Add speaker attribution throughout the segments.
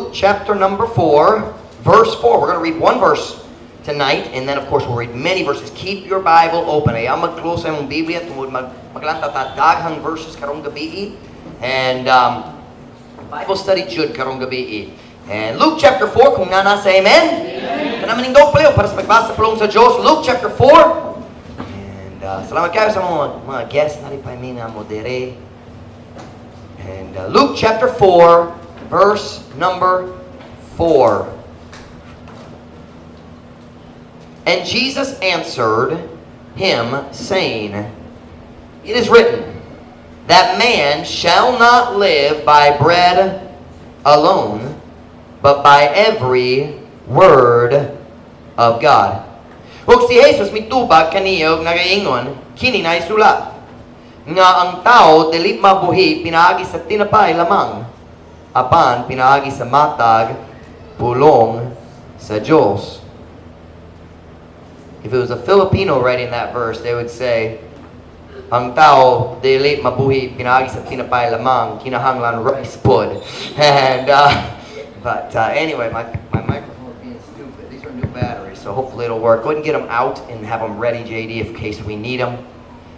Speaker 1: Luke chapter number 4, verse 4. We're going to read one verse tonight, and then, of course, we'll read many verses. Keep your Bible open. Ayaw mag-close sa imong Biblia tungod maglanta ta daghang verses karong gabii. And Bible study jud karong gabii. And Luke chapter 4, kung naa na, say amen. Amen. Kana manindog palihog para sa pagbasa pulong sa Diyos. Luke chapter 4. And salamat kayo sa mga guests nalipay mi nga mo diri. And Luke chapter 4, verse number 4. And Jesus answered him, saying, "It is written, that man shall not live by bread alone, but by every word of God." Ug si Jesus mitubag kaniya ug nagaingon, "Kini naisulat, nga ang tao dili mabuhi pinaagi sa tinapay lamang, apan pinaagi sa matag pulong sa Diyos." If it was a Filipino writing that verse, they would say, "Ang tao dili mabuhi pinaagi sa tinapay lamang, kinahanglan rice pod." And but anyway, my microphone is being stupid. These are new batteries, so hopefully it'll work. Go ahead and get them out and have them ready, JD, in case we need them.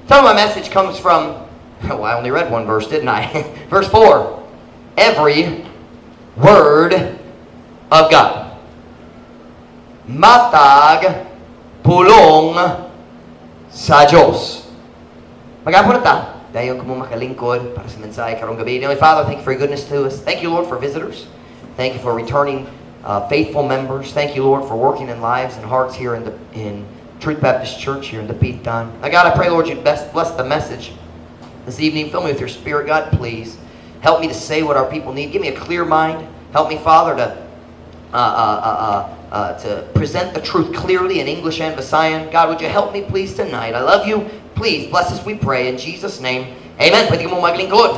Speaker 1: Some of my message comes from, well, I only read one verse, didn't I? Verse 4. Every word of God. Matag pulong sa Diyos. Mag-ampo na ta. Dayon kamo makalingkod para sa mensahe karong gabi. Heavenly Father, thank you for your goodness to us. Thank you, Lord, for visitors. Thank you for returning faithful members. Thank you, Lord, for working in lives and hearts here in Truth Baptist Church here in Dapitan. Now, God, I pray, Lord, you'd best bless the message this evening. Fill me with your Spirit, God, please. Help me to say what our people need. Give me a clear mind. Help me, Father, to present the truth clearly in English and Visayan. God, would you help me, please, tonight? I love you. Please bless us, we pray. In Jesus' name, amen. Pwede ka mo maglingkod.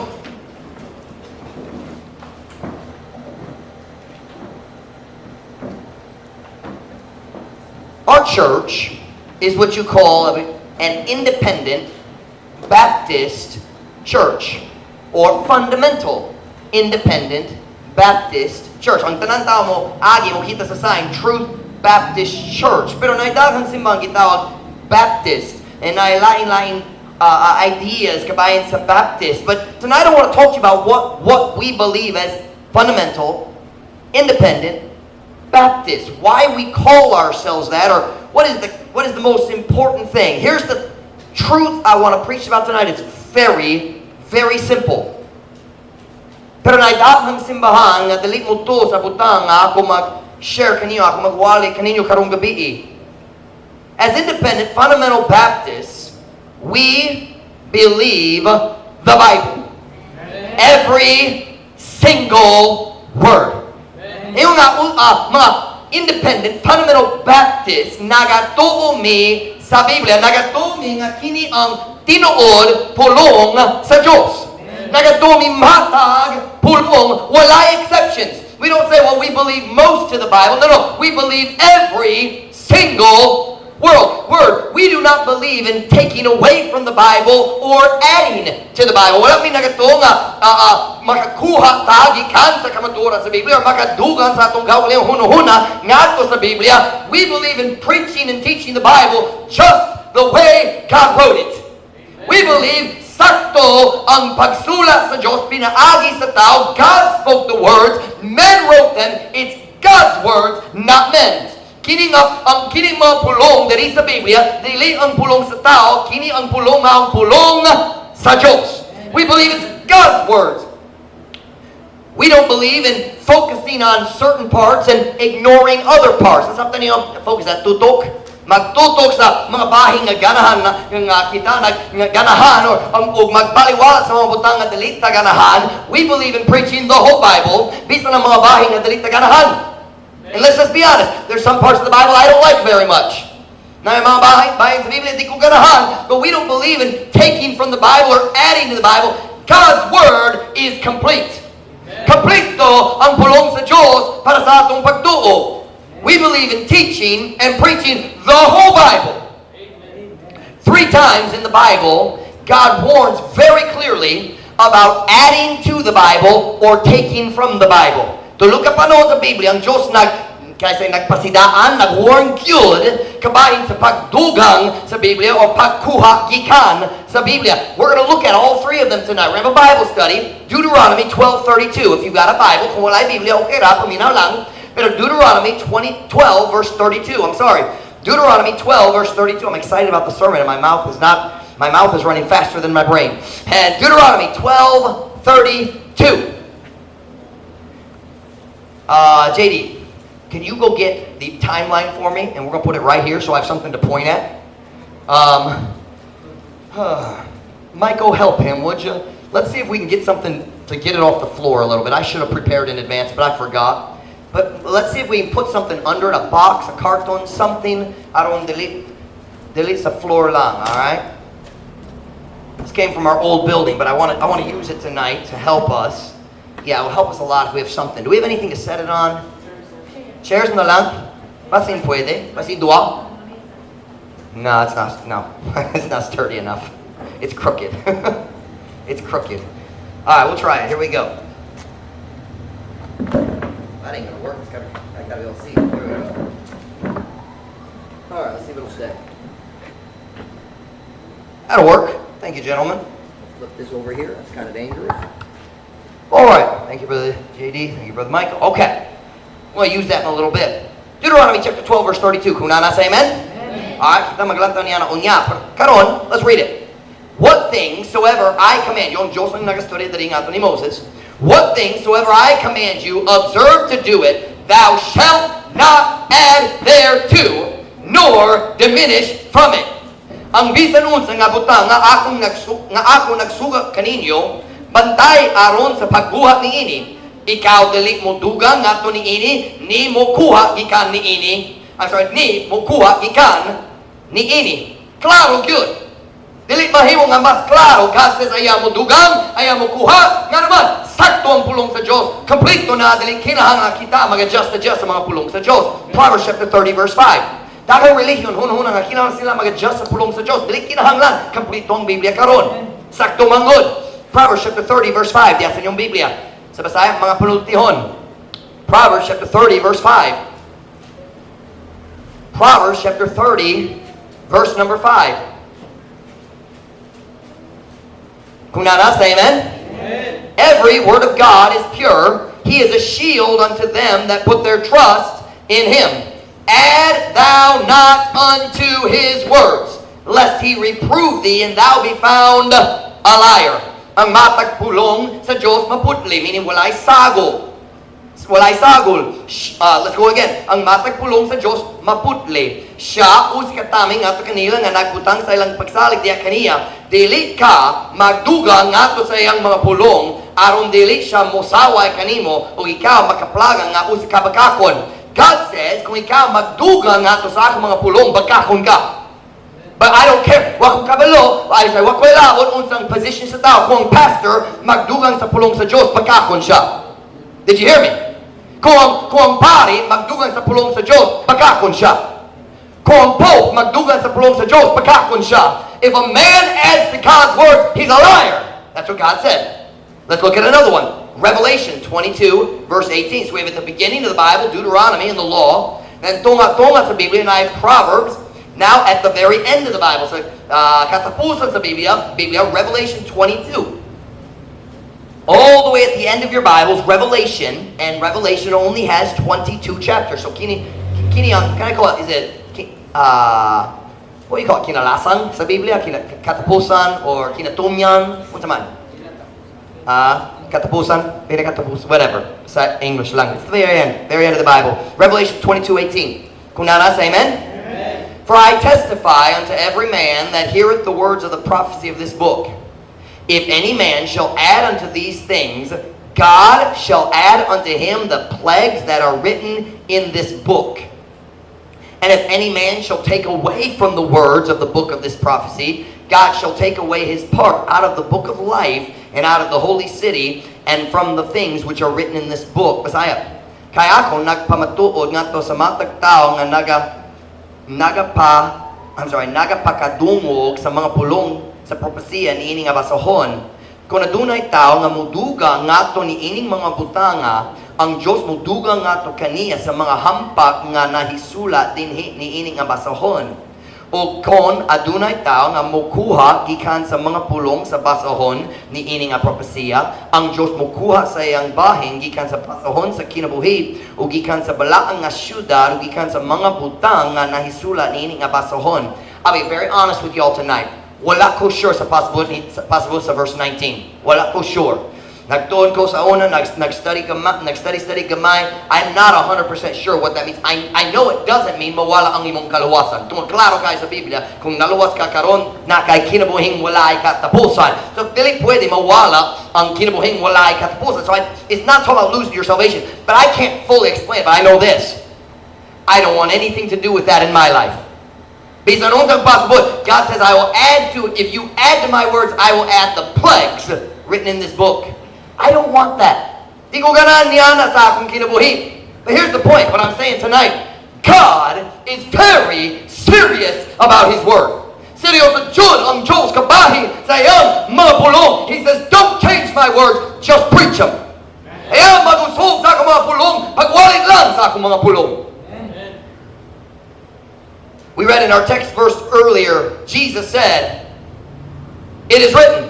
Speaker 1: Our church is what you call an independent Baptist church or fundamental independent Baptist church. Ang tanan tao mo, agi mo kita sa sign, Truth Baptist Church. Pero naay daghang simbang gitawag Baptist and naay lain-lain ideas kabahin sa Baptist. But tonight I want to talk to you about what we believe as fundamental, independent Baptist. Why we call ourselves that, or what is the most important thing. Here's the truth I want to preach about tonight. It's very, very simple. Pero naay daghang simbahan nga dili mo tuo sa butang nga ako mag-share kaninyo, ako magwali kaninyo karong gabi. As independent fundamental Baptists, we believe the Bible. Every single word. Yung nga, mga independent fundamental Baptists, nagatuo mi sa Biblia, nagatuo mi nga kini ang tinuod pulong sa Diyos. Nagatuo mi matag pulong, wala exceptions. We don't say, "Well, we believe most to the Bible." No. We believe every single word. We do not believe in taking away from the Bible or adding to the Bible. Wala mi nagatuo nga makakuha ta gikan sa kamatuoran sa Biblia or makadugang sa atong kaugalingong hunahuna ngadto sa Biblia. We believe in preaching and teaching the Bible just the way God wrote it. We believe sakto ang pagsulat sa Diyos pinaagi sa tao. God spoke the words, men wrote them. It's God's words, not men's. Kini nga ang kini mga pulong diri sa Biblia, dili ang pulong sa tao, kini ang pulong nga ang pulong sa Diyos. We believe it's God's words. We don't believe in focusing on certain parts and ignoring other parts. Nasabtan niyo focus sa tutok? Magtutok sa mga bahin nga ganahan nga, nga kita nag nga ganahan or og magbaliwala sa mga butang nga dili ta ganahan. We believe in preaching the whole Bible bisan ang mga bahin nga dili ta ganahan. And let's just be honest, there's some parts of the Bible I don't like very much. Na may mga bahin sa Biblia di ko ganahan, but we don't believe in taking from the Bible or adding to the Bible. God's Word is complete. Kompleto ang pulong sa Diyos para sa atong pagtuo. We believe in teaching and preaching the whole Bible. Three times in the Bible, God warns very clearly about adding to the Bible or taking from the Bible. Tulo ka panahon sa Biblia, ang Diyos kaysa nagpasidaan, nag-warn gyud kabahin sa pagdugang sa Biblia o pagkuha gikan sa Biblia. We're going to look at all three of them tonight. We're going to have a Bible study. Deuteronomy 12:32. If you've got a Bible, kung wala Biblia, okay ra, paminaw lang. Pero Deuteronomy 20, 12 verse 32. I'm sorry. Deuteronomy 12 verse 32. I'm excited about the sermon and my mouth is running faster than my brain. And Deuteronomy 12:32. JD, can you go get the timeline for me? And we're going to put it right here so I have something to point at. Michael, help him, would you? Let's see if we can get something to get it off the floor a little bit. I should have prepared in advance, but I forgot. But let's see if we can put something under it, a box, a carton, something. Aron dili, dili sa floor lang, all right? This came from our old building, but I want to use it tonight to help us. Yeah, it will help us a lot if we have something. Do we have anything to set it on? Chairs na lang? Basin pwede? Basin dua? No, it's not. No, it's not sturdy enough. It's crooked. It's crooked. All right, we'll try it. Here we go. That ain't gonna work. I gotta be able to see. Here we go. All right, let's see if it'll stay. That'll work. Thank you, gentlemen. Flip this over here. That's kind of dangerous. All right. Thank you, Brother JD. Thank you, Brother Michael. Okay. We'll use that in a little bit. Deuteronomy chapter 12, verse 32. Kung naa na, say amen? Amen. All right. Kita maglantaw niya na unya. Karon, let's read it. "What things soever I command you," ang Diyos ang nagastorya diri ngadto ni Moses. "What things soever I command you, observe to do it. Thou shalt not add thereto, nor diminish from it." Ang bisan unsa nga butang nga ako nagsuga kaninyo, bantay aron sa pagbuhat niini. Ikaw dili mo dugang ngadto niini, ni mo kuha gikan niini. I'm sorry, ni mo kuha gikan niini. Klaro gyud. Dili mahimo nga mas klaro. God says, ayaw mo dugang, ayaw mo kuha. Nga naman, sakto ang pulong sa Diyos. Kompleto na, dili kinahanglan kita mag-adjust adjust sa mga pulong sa Diyos. Proverbs chapter 30 verse 5. Daghang religion, hunhuna nga kinahanglan sila mag-adjust sa pulong sa Diyos. Dili kinahanglan, kompleto ang Biblia karon. Sakto manggod. Proverbs chapter 30 verse 5. Diya sa inyong Biblia. Sa Bisaya, mga panultihon. Proverbs chapter 30 verse 5. Proverbs chapter 30 verse number 5. Kung naa na, say amen. Amen. "Every word of God is pure. He is a shield unto them that put their trust in him. Add thou not unto his words, lest he reprove thee and thou be found a liar." Ang matag pulong sa Diyos maputli, meaning walay sagol. Walay sagol. Let's go again. Ang matag pulong sa Diyos maputli. Siya usa ka taming ngadto kanila nga nagbutang sa ilang pagsalig diha kaniya. Dili ka magdugang ngadto sa iyang mga pulong aron dili siya mosaway kanimo ug ikaw makaplagang nga usa ka bakakon. God says, kung ikaw magdugang ngadto sa akong mga pulong, bakakon ka. But I don't care. Wa ko kabalo. I say, wa ko labot unsang position sa tao. Kung ang pastor magdugang sa pulong sa Diyos, bakakon siya. Did you hear me? Kung ang pari magdugang sa pulong sa Diyos, bakakon siya. Kung ang Pope magdugang sa pulong sa Diyos, bakakon siya. If a man adds to God's word, he's a liar. That's what God said. Let's look at another one. Revelation 22, verse 18. So we have at the beginning of the Bible, Deuteronomy and the law. Then tunga-tunga sa Biblia, and I have Proverbs. Now at the very end of the Bible. So katapusan sa Biblia, Revelation 22. All the way at the end of your Bibles, Revelation, and Revelation only has 22 chapters. So kini ang, can I call it, is it, what do you call it, kinalasang sa Biblia? Katapusan or kinatumyan? Unsa man? Katapusan, pinakatapusan, whatever. Sa English lang. It's the very end of the Bible. Revelation 22:18. Kung naa na, say amen? Amen. "For I testify unto every man that heareth the words of the prophecy of this book. If any man shall add unto these things, God shall add unto him the plagues that are written in this book. And if any man shall take away from the words of the book of this prophecy, God shall take away his part out of the book of life and out of the holy city and from the things which are written in this book." Bisaya. Kay ako nagpamatuod ngadto sa matag tawo nga nagapa, I'm sorry, nagapakadungog sa mga pulong sa propesiya niini nga basahon. Kung adunay tao nga mudugang ngadto niining mga butanga, Ang Diyos modugang ngadto kaniya sa mga hampak nga nahisulat dinhi niini nga basahon. O kon adunay tao nga mokuha gikan sa mga pulong sa basahon niini nga propesiya, ang Diyos mokuha sa iyang bahin gikan sa basahon sa kinabuhi o gikan sa balaang nga syudad o gikan sa mga butang nga nahisulat niini nga basahon. I'll be very honest with you all tonight. Wala ko sure sa pasabot sa verse 19. Wala ko sure. Nagtuon ko sa una, nag-study gamay. I'm not 100% sure what that means. I know it doesn't mean mawala ang imong kaluwasan. Tungod klaro kay sa Biblia, kung naluwas ka karon, naa kay kinabuhing walay katapusan. So, dili pwede mawala ang kinabuhing walay katapusan. So, it's not talking about losing your salvation. But I can't fully explain it, but I know this. I don't want anything to do with that in my life. Bisan unsang pasabot, God says, "I will add to, if you add to my words, I will add the plagues written in this book." I don't want that. Di ko ganahan niana sa akong kinabuhi. But here's the point, what I'm saying tonight. God is very serious about His Word. Seryoso jud ang Diyos kabahin sa iyang mga pulong. He says, "Don't change my words, just preach them." Ayaw mag-usog sa akong mga pulong, pagwalit lang sa akong mga pulong. We read in our text verse earlier, Jesus said, "It is written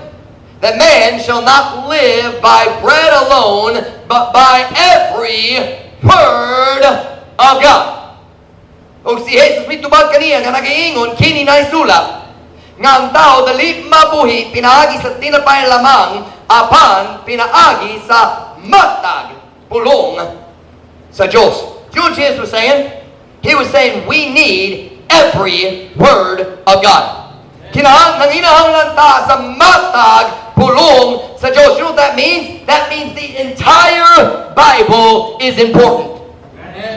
Speaker 1: that man shall not live by bread alone, but by every word of God." O si Jesus mitubag kaniya nga nagaingon, kini nahisulat, nga ang tao dili mabuhi pinaagi sa tinapay lamang, apan pinaagi sa matag pulong sa Diyos. Do you know what Jesus was saying? He was saying we need every word of God. Nanginahanglan ta sa matag pulong sa Diyos. You know what that means? That means the entire Bible is important.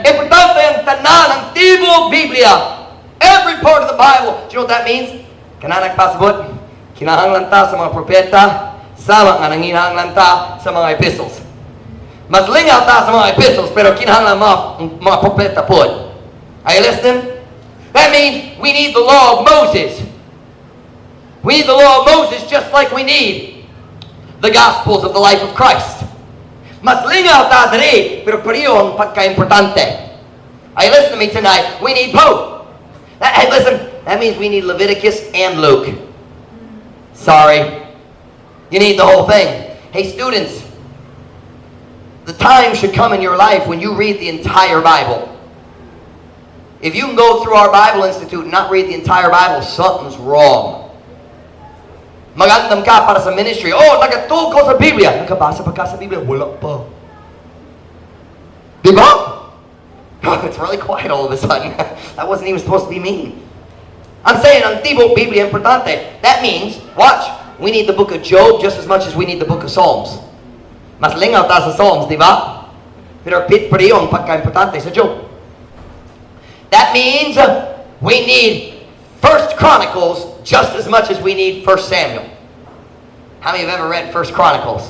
Speaker 1: Importante ang tanan, ang tibuok Biblia. Every part of the Bible. Do you know what that means? Kana nagpasabot, kinahanglan ta sa mga propeta, sama nga nanginahanglan ta sa mga epistles. Mas lingaw ta sa mga epistles, pero kinahanglan mga propeta pod. Are you listening? That means we need the law of Moses. We need the law of Moses just like we need the Gospels of the life of Christ. Mas lingaw ta diri, pero pareho ang pagka-importante. Are you listening to me tonight? We need both. Hey, listen, that means we need Leviticus and Luke. Sorry. You need the whole thing. Hey, students, the time should come in your life when you read the entire Bible. If you can go through our Bible Institute and not read the entire Bible, something's wrong. Magandam ka para sa ministry. "Oh, nagatuo ko sa Biblia." Nakabasa pa ka sa Biblia? Wala pa. Di ba? It's really quiet all of a sudden. That wasn't even supposed to be me. I'm saying ang tibuok Biblia importante. That means, watch, we need the book of Job just as much as we need the book of Psalms. Mas lingaw ta sa Psalms, di ba? Pero pit pareho ang pagka-importante sa Job. That means we need First Chronicles just as much as we need First Samuel. How many have ever read First Chronicles?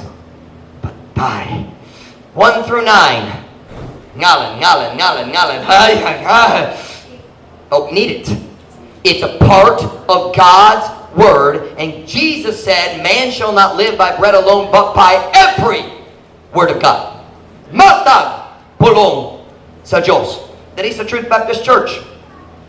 Speaker 1: Patay. 1 through 9. Ngalan, ngalan, ngalan, ngalan. Ay, ay, ay. Oh, need it. It's a part of God's Word. And Jesus said, "Man shall not live by bread alone, but by every word of God." Matag pulong sa Diyos. That is the Truth Baptist Church.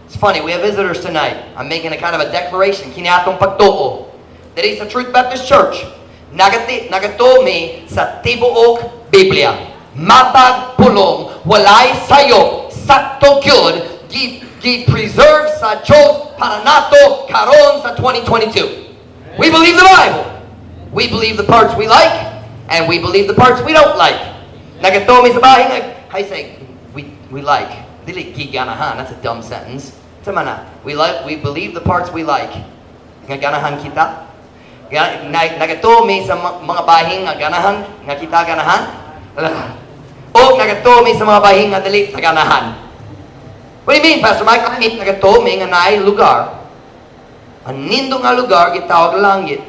Speaker 1: It's funny, we have visitors tonight. I'm making a kind of a declaration. Kini atong pagtuo. Diri sa Truth Baptist Church, nagatuo mi sa tibuok Biblia. Matag pulong, walay sayop, sakto gyud, gi preserve sa Diyos para nato karon sa 2022. We believe the Bible. We believe the parts we like, and we believe the parts we don't like. Nagatuo mi sa bahin, how you say, we like? Dili giganahan, that's a dumb sentence. Tama na. We believe the parts we like. Nga ganahan kita. Nagatuo mi sa mga bahin nga ganahan, nga kita ganahan. O nagatuo mi sa mga bahin nga dili ta ganahan. What do you mean, Pastor Mike? I mean, nagatuo mi nga naay lugar. Ang nindot nga lugar, gitawag langit.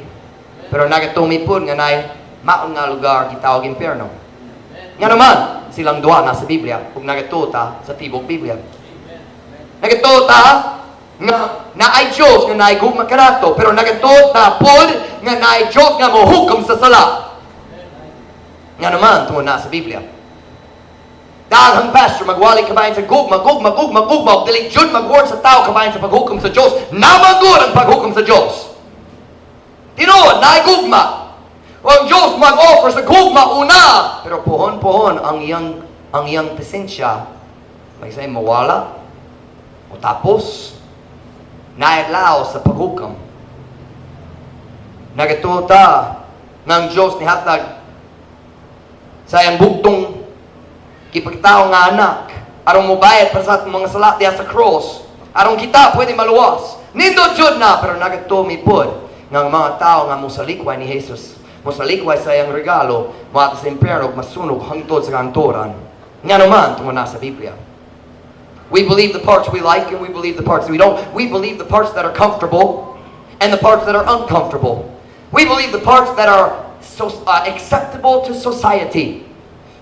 Speaker 1: Pero nagatuo mi pud nga naay maon nga lugar, gitawag impyerno. Nga naman, silang duha nasa Biblia, kung nagatuo ta sa tibok Biblia. Nagatuo ta nga naay Diyos nga naay gugma kanato, pero nagatuo ta pod nga naay Diyos nga mohukom sa sala. Nga naman, tungod na sa Biblia. Daghang pastor magwali kabahin sa gugma, gugma, gugma, gugma, ug dili jud mag-warn sa tao kabahin sa paghukom sa Dios. Naa man gud ang paghukom sa Dios. Tinuod, naay gugma. O ang Diyos mag-offer sa gugma una, pero puhon-puhon ang iyang presensya may say mawala o tapos naadlaw sa paghukom. Nagatuo ta ng Diyos nihatag sa iyang bugtong gipagtao nga anak aron mobayad para sa atong mga sala diha sa cross aron kita pwede maluwas. Nindot jud na, pero nagatuo mi pod nga ang mga tao nga mosalikway ni Jesus, mosalikway sa iyang regalo, moadto sa impyerno ug masunog hangtod sa kahangturan. Ngano man? Tungod na sa Biblia. We believe the parts we like and we believe the parts we don't. We believe the parts that are comfortable and the parts that are uncomfortable. We believe the parts that are so acceptable to society.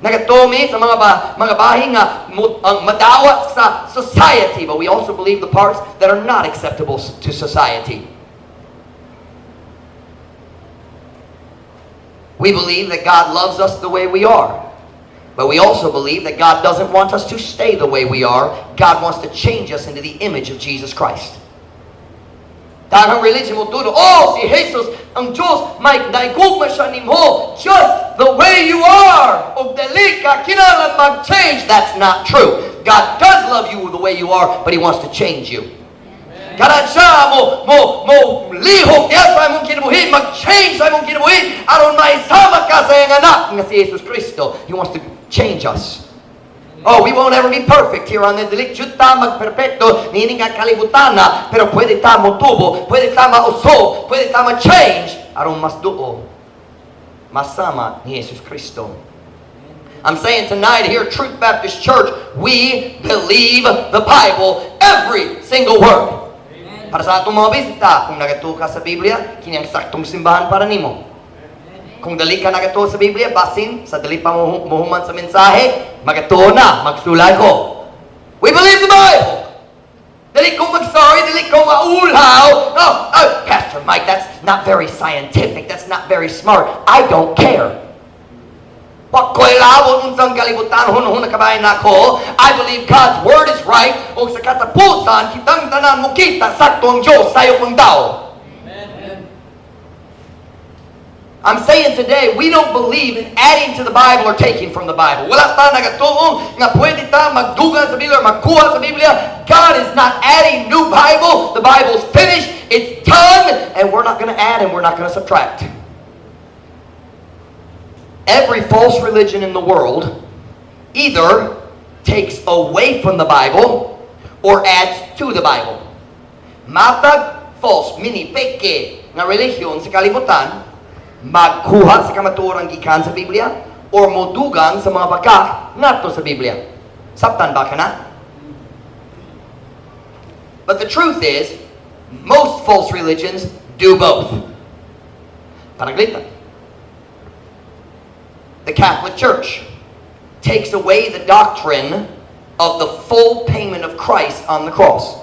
Speaker 1: Nagatuo mi sa mga bahin nga ang madawat sa society, but we also believe the parts that are not acceptable to society. We believe that God loves us the way we are. But we also believe that God doesn't want us to stay the way we are. God wants to change us into the image of Jesus Christ. Daghang religion motudlo, "Oh, si Jesus, ang Diyos, may naigugma siya nimo just the way you are. O dili ka kinahanglan mag-change." That's not true. God does love you the way you are, but He wants to change you. Karan siya mo lihok niya sa imong kinabuhi, mag-change sa imong kinabuhi, aron maisama ka sa iyang anak nga si Jesus Kristo. He wants to change us. Oh, we won't ever be perfect here on the dili jud ta magperpekto niini nga kalibutan na, pero pwede ta motubo, pwede ta mausob, pwede ta ma-change aron mas duo masama ni Jesus Kristo. I'm saying tonight here at Truth Baptist Church, we believe the Bible, every single word. Para sa atong mga bisita, kung nagatuo ka sa Biblia, kini ang saktong simbahan para nimo. Kung dili ka nagatuo sa Biblia, basin, sa dili pa mo muhuman sa mensahe, magatuo na, magsulay ko. We believe the Bible. Dili ko mag-sorry, dili ko maulaw. Oh, Pastor Mike, that's not very scientific. That's not very smart." I don't care. Wa ko'y labot unsang kalibutan hunhuna kabahin nako. I believe God's word is right. O sa katapusan, kitang tanan mo kita sakto ang Diyos, sayop ang tao. I'm saying today, we don't believe in adding to the Bible or taking from the Bible. Wala ta nagatuo nga pwede ta magdugang sa Biblia or magkuha sa Biblia. God is not adding new Bible. The Bible's finished. It's done. And we're not going to add and we're not going to subtract. Every false religion in the world either takes away from the Bible or adds to the Bible. Matag false, mini, peke nga relihiyon sa kalibutan, magkuha sa kamatuoran gikan sa Biblia or modugang sa mga baka ngadto sa Biblia. Sabtan ba kana? But the truth is, most false religions do both. Panaglitan. The Catholic Church takes away the doctrine of the full payment of Christ on the cross.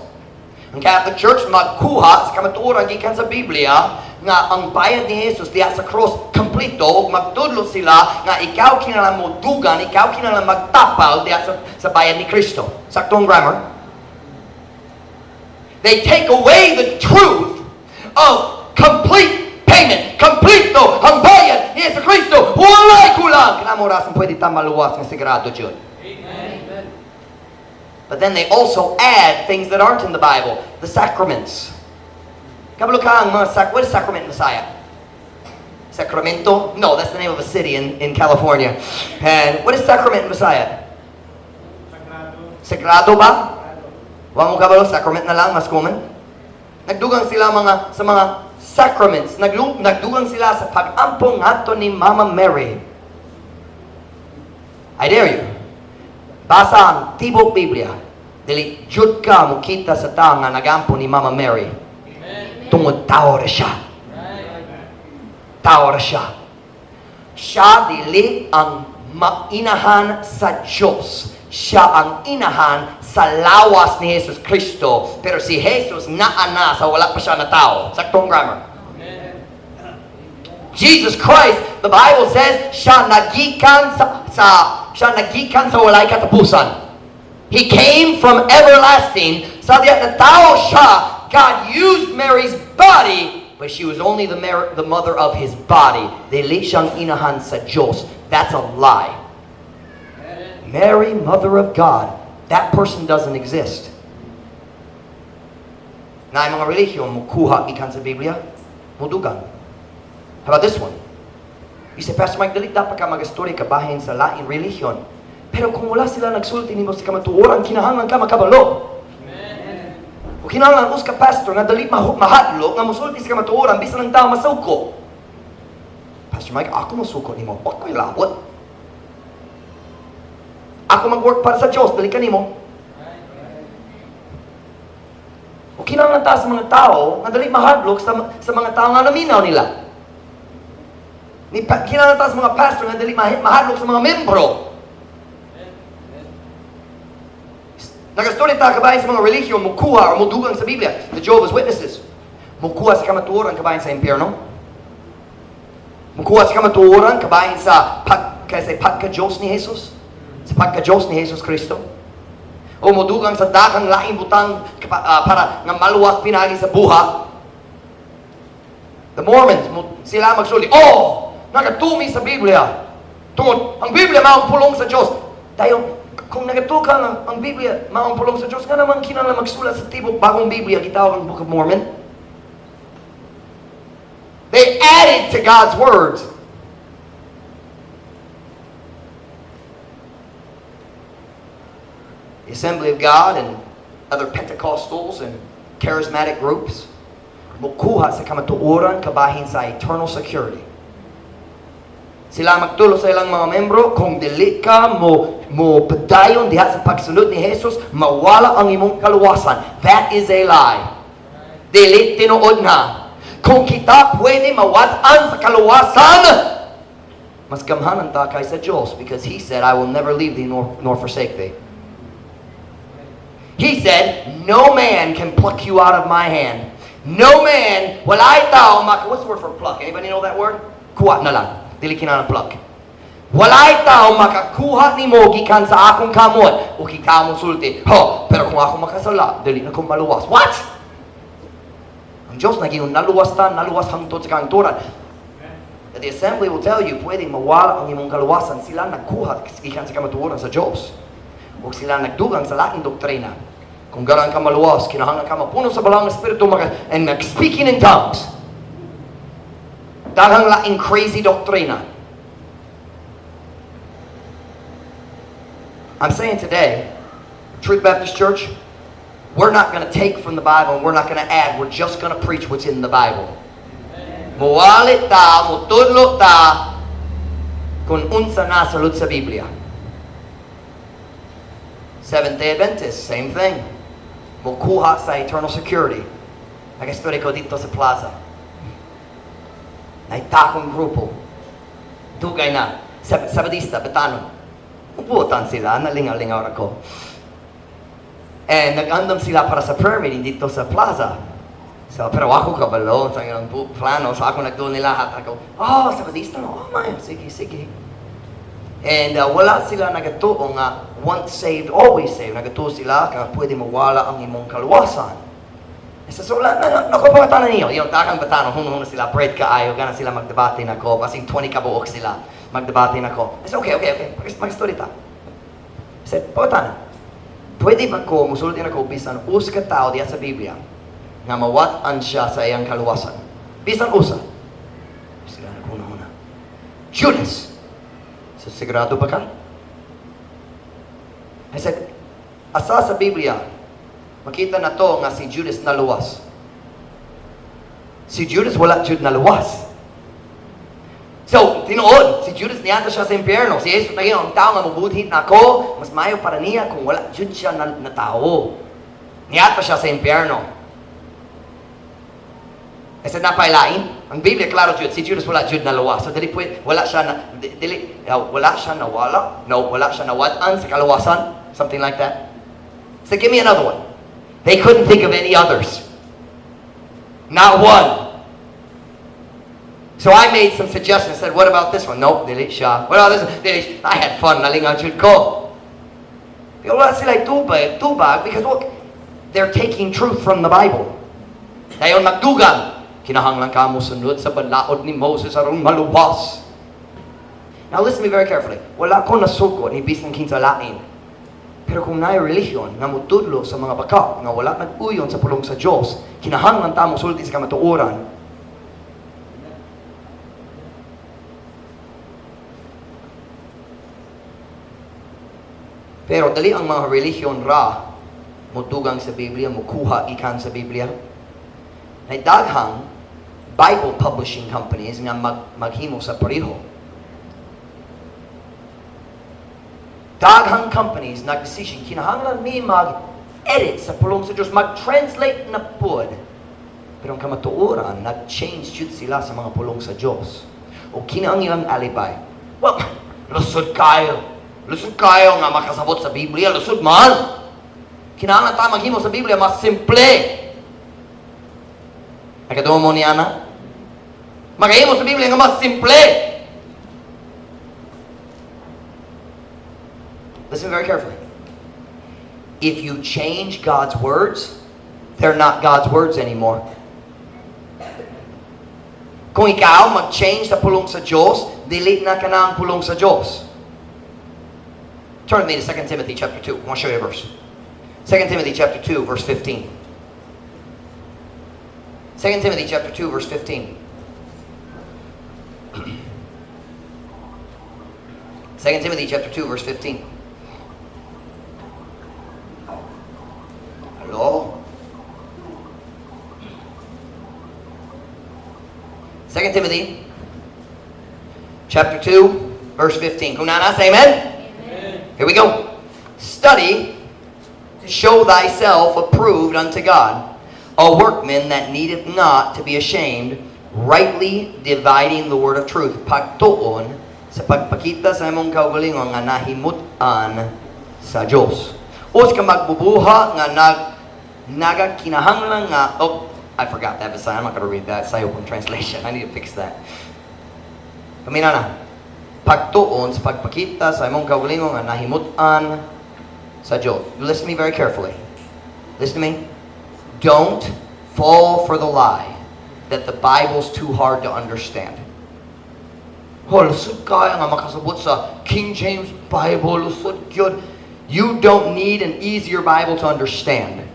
Speaker 1: Ang Catholic Church magkuha sa kamatuoran gikan sa Biblia nga ang bayad ni Jesus diha sa cross kompleto ug magtudlo sila nga ikaw kinahanglan mo dugan, ikaw kinahanglan magtapal diha sa bayad ni Kristo. Saktong grammar. They take away the truth of complete payment. Kompleto ang bayad ni Yesu Kristo. Walay kulang. Kanamo rason pwede ta maluwas nga sigurado jud. But then they also add things that aren't in the Bible. The sacraments. Kabalo ka ang mga what is sacrament in Bisaya? Sacramento? No, that's the name of a city in California. And what is sacrament in Bisaya?
Speaker 2: Sagrado.
Speaker 1: Sagrado ba? Wa mo kabalo, sacrament na lang, mas common. Nagdugang sila mga sa mga sacraments. Nagdugang sila sa pag-ampo ngadto ni Mama Mary. I dare you. Basa ang tibok Biblia. Dili jud ka mokita sa tao nga nagampo ni Mama Mary. Tungod tao ra siya. Tao ra siya. Siya dili ang mainahan sa Diyos. Siya ang inahan sa lawas ni Jesus Kristo. Pero si Jesus naa na sa wala pa siya na tao. Saktong grammar. Jesus Christ, the Bible says, siya nagikan sa walay katapusan. He came from everlasting. Sa diya na tao siya, God used Mary's body, but she was only the mother of his body. Dili siyang inahan sa Diyos. That's a lie. Mary, Mother of God, that person doesn't exist. Naay mga relihiyon mukuha gikan sa Biblia, mudugang. How about this one? You say, "Pastor Mike, dili dapat ka mag-istorya kabahin sa lain relihiyon." Pero kung wala sila nagsulti nimo sa kamatuoran, kinahanglan ka makabalo. O kinahanglan usa ka pastor nga dali mahadlok nga musulti sa kamatuoran bisan ang tao masuko. "Pastor Mike, ako mosuko nimo. Wa ko'y labot. Ako mag-work para sa Diyos, dili kanimo." O kinahanglan ta sa mga tao nga dali mahadlok sa mga tao nga naminaw nila. Kinahanglan ta sa mga pastor nga dali mahadlok sa mga membro. Nagastorya ta kabahin sa mga relihiyon, mukuha o mudugang sa Biblia. The Jehovah's Witnesses. Mukuha sa kamatuoran kabahin sa impyerno. Mukuha sa kamatuoran kabahin sa kay pagka-Diyos ni Jesus. Sa pagka-Diyos ni Jesus Kristo. O mudugang sa daghang laing butang para nga maluwas pinaagi sa buha. The Mormons, sila magsulti, "Oh, nagatuo mi sa Biblia. Tungod, ang Biblia maong pulong sa Diyos." Dayon, kung nagatuo ka nga ang Biblia maong pulong sa Diyos, nga naman kinahanglan magsulat sa tibok bagong Biblia, gitawag ang Book of Mormon? They added to God's words. The Assembly of God and other Pentecostals and charismatic groups mukuha sa kamatuoran kabahin sa eternal security. Sila magtulo sa ilang mga membro, kung dili ka mo padayon diha sa pagsunod ni Jesus, mawala ang imong kaluwasan. That is a lie. Dili tinuod na. Kung kita pwede mawad-an sa kaluwasan, mas gamhanan ta kay sa Diyos because He said, "I will never leave thee nor forsake thee." He said, "No man can pluck you out of my hand." No man, walay tao maka. What's the word for pluck? Anybody know that word? Kuha na lang. Dili kinahanglan pluck. Walay tao makakuha nimo gikan sa akong kamot o kita mo sulti, "Ho, pero kung ako makasala, dili na ko maluwas." What? Ang Diyos naging naluwas ta, naluwas hangtod sa kahangturan. The Assembly will tell you, pwedeng mawala ang imong kaluwasan. Sila nagkuha gikan sa kamatuoran sa Diyos. O sila nagdugang sa laing doktrina. Kung garan ka maluwas, kinahanglan ka mapuno sa Balaang Espiritu and mag-speaking in tongues. Daghang laing crazy doktrina. I'm saying today, Truth Baptist Church, we're not going to take from the Bible and we're not going to add. We're just going to preach what's in the Bible. Muwalit ta, mutudlo ta, kung unsa na sulod sa Biblia. Seventh-day Adventist, same thing. Mukuha sa eternal security. Nag-istorya ko dito sa plaza. Naitakong grupo. Dugay na. Sabadista, Betano. Uputan sila, nalingaw-lingaw ako. And nag-andam sila para sa prayer meeting dito sa plaza. So, pero ako kabalo sa ilang plano. So ako nagduol nila at ako, "Oh, Sabadista, no? Oh, my, sige, sige." And wala sila nagatuo nga once saved, always saved. Nagatuo sila ka pwede mawala ang imong kaluwasan. So, naku, pangutana niyo, yung takang Batano, huno-huno sila, bread kaayo, gana sila magdebate na ko, basing 20 kabuok sila, magdebate na ko. I said, Okay, mag-story ta." I said, "Pangutana, pwede ba ko, musulti na ko, bisan usa ka tao diya sa Biblia, nga mawat-an siya sa iyang kaluwasan? Bisan usa." Sila naghuna-huna. "Judas." "So, sigurado ba ka?" I said, "Asa sa Biblia, makita na to nga si Judas naluwas? Si Judas wala jud naluwas. So, tinuod, si Judas niadto siya sa impyerno. Si Jesus naging ang tao nga mubudhit na ako, mas mayo para niya kung wala jud siya na tao. Niadto siya sa impyerno." Kasi napailain, ang Biblia klaro jud, si Judas wala jud naluwas. So dili pwede, wala siya na dili wala siya nawala. No, wala siya nawad-an sa kaluwasan, something like that. So give me another one. They couldn't think of any others. Not one. So I made some suggestions. I said, "What about this one?" "Nope, dili siya." "What about this one?" "Dili siya." I had fun. Nalingaw jud ko. Pero wala sila tubag because look, they're taking truth from the Bible. Dayon magdugang. "Kinahanglan ka mo sunod sa balaod ni Moses aron maluwas." Now listen to me very carefully. Wala ko nasuko ni bisan kinsa lain. Pero kung naay relihiyon nga mutudlo sa mga baka nga wala nag-uyon sa pulong sa Dios, kinahanglan ta mo sulti sa kamatuoran. Pero dali ang mga relihiyon ra mudugang sa Biblia, mukuha gikan sa Biblia. Nay daghang Bible publishing companies nga maghimo sa pareho. Daghang companies nagdesisyon, kinahanglan mi mag-edit sa pulong sa Diyos, mag-translate na pud. Pero ang kamatuoran, nag-change jud sila sa mga pulong sa Diyos. O kini ang ilang alibay. "Well, lusod kayo. Lusod kayo nga makasabot sa Biblia, lusod man. Kinahanglan ta maghimo sa Biblia mas simple." Nakadumo mo ni ana? Maghimo sa Biblia nga mas simple. Listen very carefully. If you change God's words, they're not God's words anymore. Kung ikaw mag-change sa pulong sa Diyos, dili na kana ang pulong sa Diyos. Turn with me to 2 Timothy chapter 2. I want to show you a verse. 2 Timothy chapter 2, verse 15. 2 Timothy chapter 2, verse 15. 2 Timothy chapter 2, verse 15. Hello? 2 Timothy chapter 2, verse 15. Kung naa na, say amen. Amen. Here we go. "Study to show thyself approved unto God, a workman that needeth not to be ashamed, rightly dividing the word of truth." Pagtuon sa pagpakita sa imong kaugalingon nga nahimut-an sa Dios. Usa ka magbubuhat nga nagakinahanglan nga, oh, I forgot that Bisaya. I'm not going to read that. Sayop ang translation. I need to fix that. Paminaw na. Pagtuon sa pagpakita sa imong kaugalingon nga nahimut-an sa Dios. Listen to me very carefully. Listen to me. Don't fall for the lie that the Bible's too hard to understand. "Oh, lusod kaya nga makasabot sa King James Bible, lusod gyud." You don't need an easier Bible to understand.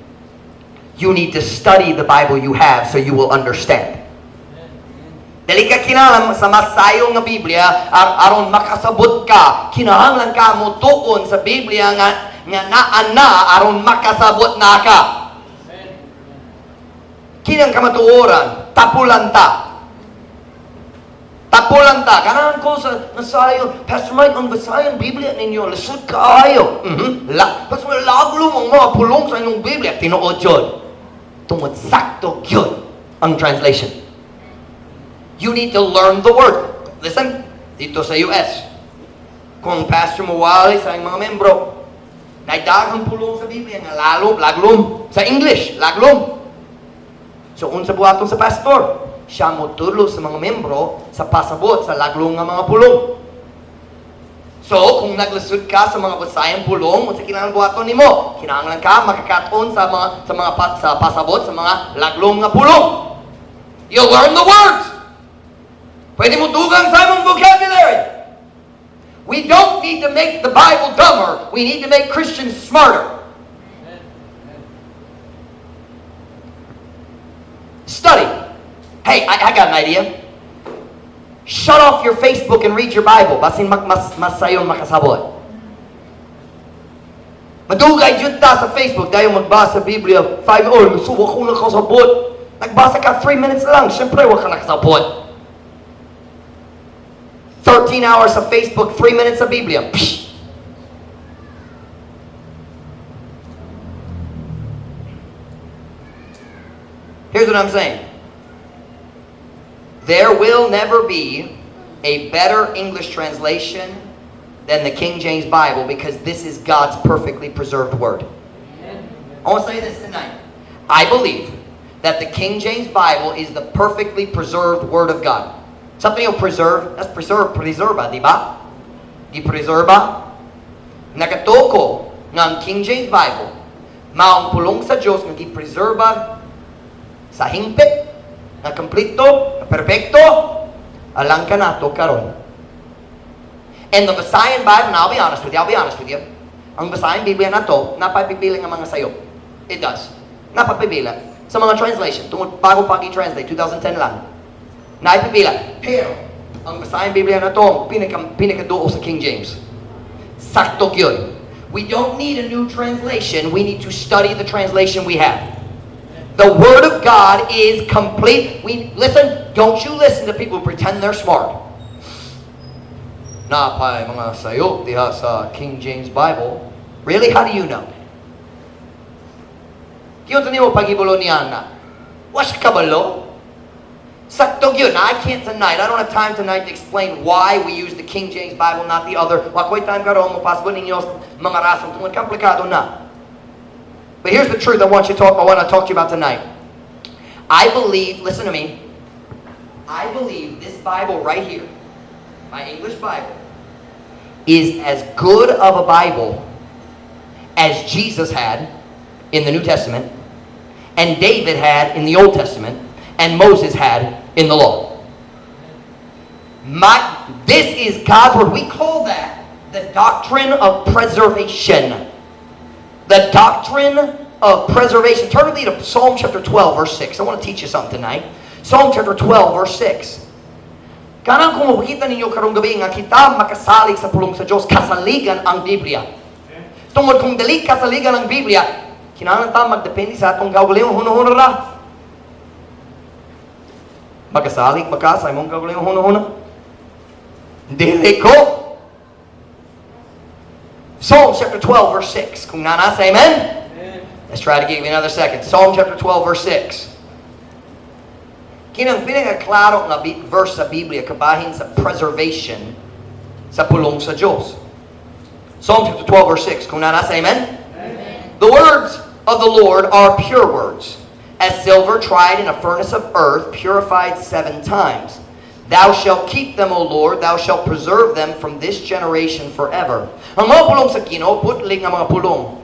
Speaker 1: You need to study the Bible you have so you will understand. Dili ka kinahanglan sa masayo nga Biblia aron makasabot ka. Kinahanglan ka mo tuon sa Biblia nga naa na aron makasabot na ka. Kinang kamatuoran, tapulan ta. Tapulan ta. "Ganahan ko sa masayo. Pastor Mike, ang Bisayang Biblia ninyo, lisod kaayo." "Pastor Mike, laglom ang mga pulong sa inyong Biblia." Tinuod yun. Tungod sakto yun ang translation. You need to learn the word. Listen, dito sa US, kung pastor mo wali sa mga membro, nagdaghang pulong sa Biblia nga lalo, laglom. Sa English, laglom. So, unsa buhaton sa pastor? Siya mo tudlo sa mga membro sa pasabot sa laglom nga mga pulong. So, kung naglisod ka sa mga Bisayang pulong, unsa kinahanglan buhaton nimo? Kinahanglan ka makakaton sa pasabot sa mga laglom nga pulong. You learn the words. Pwede mo dugang sa imong vocabulary. We don't need to make the Bible dumber. We need to make Christians smarter. Study. Hey, I got an idea. Shut off your Facebook and read your Bible. Basin mas sayon makasabot. Madugay jud ta sa Facebook dayon magbasa Biblia 5, "Oh, so wa ko nakasabot." Nagbasa ka 3 minutes lang, syempre wa ka nakasabot. 13 hours sa Facebook, 3 minutes sa Biblia. Psh! Here's what I'm saying. There will never be a better English translation than the King James Bible because this is God's perfectly preserved word. I want to say this tonight. I believe that the King James Bible is the perfectly preserved word of God. Something yung preserve, that's preserve, preserva, di ba? Gi-preserva. Nagatuo ko nga ang King James Bible, maong pulong sa Diyos nga gi-preserva sa hingpit, nga kompleto, nga perpekto, alang kanato karon. And the Visayan Bible, and I'll be honest with you, I'll be honest with you, ang Visayan Biblia nato, napapipili nga mga sayop. It does. Napapipila. Sa mga translation, tungod bago pa i-translate, 2010 lang. Naipipila. Pero, ang Visayan Biblia nato, ang pinakaduo sa King James. Sakto yun. We don't need a new translation. We need to study the translation we have. The Word of God is complete. We listen, don't you listen to people who pretend they're smart. Napay mga sayop diha sa King James Bible. Really? How do you know? Giunsa nimo pag-ibalo niya na? Wa siya kabalo? Sakto yun. I can't tonight. I don't have time tonight to explain why we use the King James Bible, not the other. Wa ko'y time karon mo pasabot ninyo mga rason tungod komplikado na. But here's the truth I want to talk to you about tonight. I believe, listen to me. I believe this Bible right here, my English Bible, is as good of a Bible as Jesus had in the New Testament, and David had in the Old Testament, and Moses had in the law. This is God's Word. We call that the doctrine of preservation. The doctrine of preservation. Turn with me to Psalm chapter 12, verse 6. I want to teach you something tonight. Psalm chapter 12, verse 6. Kanang kung makita ninyo karong gabi nga kita makasalig sa pulong sa Diyos, kasaligan ang Biblia. Tungod kung dili kasaligan ang Biblia, kinahanglan ta magdepende sa atong kaugalingong hunahuna ra. Makasalig ba ka sa imong kaugalingong hunahuna? Dili ko. Psalm chapter 12, verse 6. Kung naa na, say amen.
Speaker 2: Amen.
Speaker 1: Let's try to give you another second. Psalm chapter 12, verse 6. Kinang pinakaklaro nga verse sa Biblia kabahin sa preservation sa pulong sa Diyos. Psalm chapter 12, verse 6. Kung naa na, say amen.
Speaker 2: Amen.
Speaker 1: The words of the Lord are pure words, as silver tried in a furnace of earth, purified seven times. Thou shalt keep them, O Lord, thou shalt preserve them from this generation forever. Ang mga pulong sa Ginoo, putli nga mga pulong.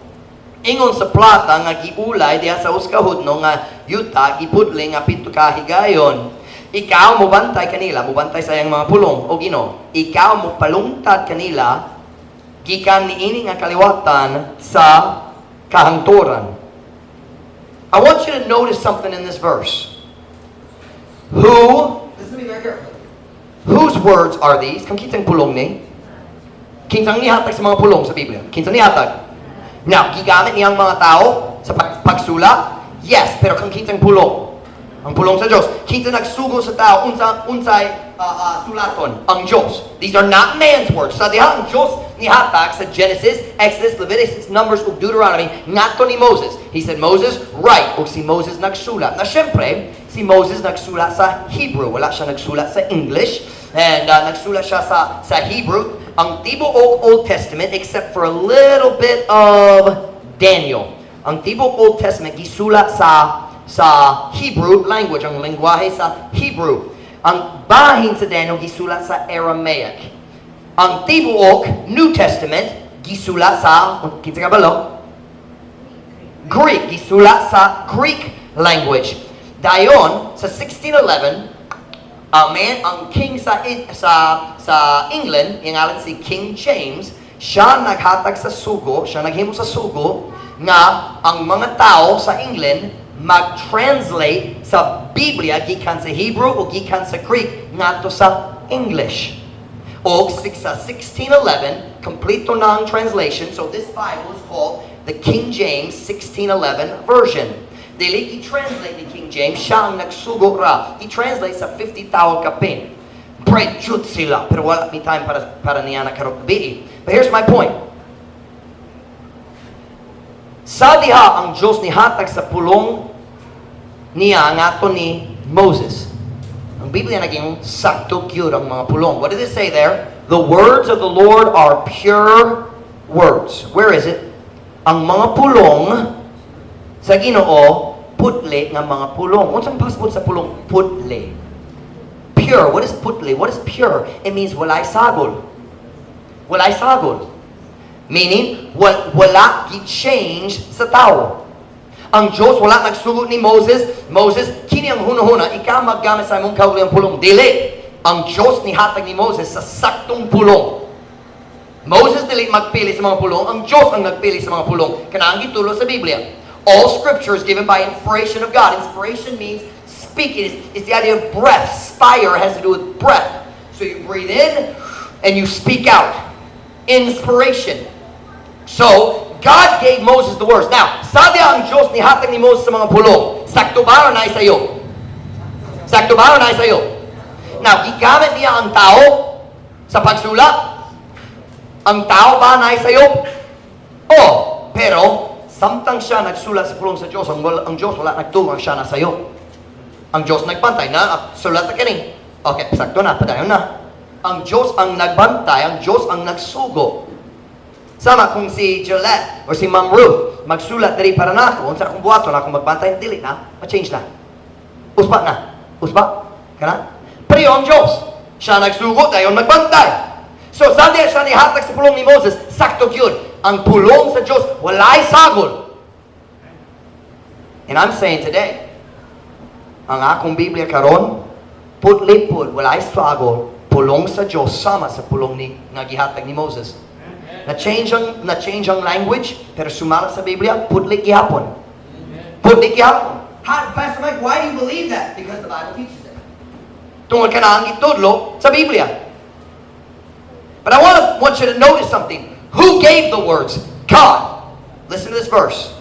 Speaker 1: Ingon sa plata nga giulay diha sa usa ka hudno nga yuta, gipudli nga pito ka higayon. Ikaw mobantay kanila, mobantay sa iyang mga pulong, o Ginoo. Ikaw mo palungtad kanila gikan niini nga kaliwatan sa kahangturan. I want you to notice something in this verse. Who, listen to me very carefully. Whose words are these? Kang kinsang pulong ni? Kinsang nihatag sa mga pulong sa Biblia? Kinsang nihatag? Now, gigamit niyang mga tao sa pagsulat? Yes, pero kang kinsang pulong? Ang pulong sa Diyos. Kinsa nagsugo sa tao unsay sulaton? Ang Diyos. These are not man's words. Sa diha ang Diyos nihatag sa Genesis, Exodus, Leviticus, Numbers ug Deuteronomy ngadto ni Moses. He said, "Moses, write." Ug si Moses nagsulat. Na syempre, si Moses nagsulat sa Hebrew. Wala siya nagsulat sa English. And nagsulat siya sa Hebrew. Ang tibuok Old Testament, except for a little bit of Daniel. Ang tibuok Old Testament gisulat sa Hebrew language, ang lengguwahe sa Hebrew. Ang bahin sa Daniel gisulat sa Aramaic. Ang tibuok New Testament gisulat sa, kinsa kabalo? Greek, gisulat sa Greek language. Dayon sa 1611, ang man, ang king sa England, yung ngalan si King James, siya naghatag sa sugo, siya naghimo sa sugo nga ang mga tao sa England mag-translate sa Biblia gikan sa Hebrew o gikan sa Greek ngadto sa English. O sa 1611, kompleto na ang translation. So this Bible is called the King James 1611 version. Dili i-translate ni King James, siya ang nagsugo ra. I-translate sa 50 tawag kapin. Pray jud sila, pero wala mi time para niya na karong gabi. But here's my point. Sa diha ang Diyos nihatag sa pulong niya ngadto ni Moses. Ang Biblia naging sakto gyud ang mga pulong. What did it say there? The words of the Lord are pure words. Where is it? Ang mga pulong sa Ginoo, putli nga mga pulong. Unsang pasabot sa pulong putli? Pure. What is putli? What is pure? It means walay sagol. Walay sagol. Meaning, wala gi-change sa tao. Ang Diyos wala nagsugot ni Moses, "Moses, kini ang hunahuna, ikaw maggamit sa imong kaugalingong pulong." Dili. Ang Diyos nihatag ni Moses sa saktong pulong. Moses dili magpili sa mga pulong, ang Diyos ang nagpili sa mga pulong. Kana ang gitudlo sa Biblia. All scripture is given by inspiration of God. Inspiration means speaking. It's the idea of breath. Spire has to do with breath. So you breathe in and you speak out. Inspiration. So, God gave Moses the words. Now, sa diha ang Diyos nihatag ni Moses sa mga pulong, sakto ba o naay sayop? Sakto ba o naay sayop? Now, gigamit niya ang tao sa pagsulat. Ang tao ba naay sayop? Oh, pero samtang siya nagsulat sa pulong sa Diyos, ang Diyos wala nagtugang siya na sayop. Ang Diyos nagbantay na, ah, sulat na kini. Okay, sakto na, padayon na. Ang Diyos ang nagbantay, ang Diyos ang nagsugo. Sama kung si Gillette or si Ma'am Ruth magsulat diri para nako, unsa akong buhaton? Akong magbantay, dili na, ma-change na. Usba na. Usba. Kana? Pero ang Diyos, siya nagsugo, dayon magbantay. So, sa diha siya nihatag sa pulong ni Moses, sakto yun. Ang pulong sa Diyos, walay sagol. And I'm saying today, ang akong Biblia karon, putli-pud, walay sagol, pulong sa Diyos sama sa pulong ni nga gihatag ni Moses. Na-change ang language, pero sumala sa Biblia, putli gihapon. Putli gihapon. How, Pastor Mike, why do you believe that? Because the Bible teaches it. Tungod kana ang gitudlo sa Biblia. But I want you to notice something. Who gave the words? God. Listen to this verse.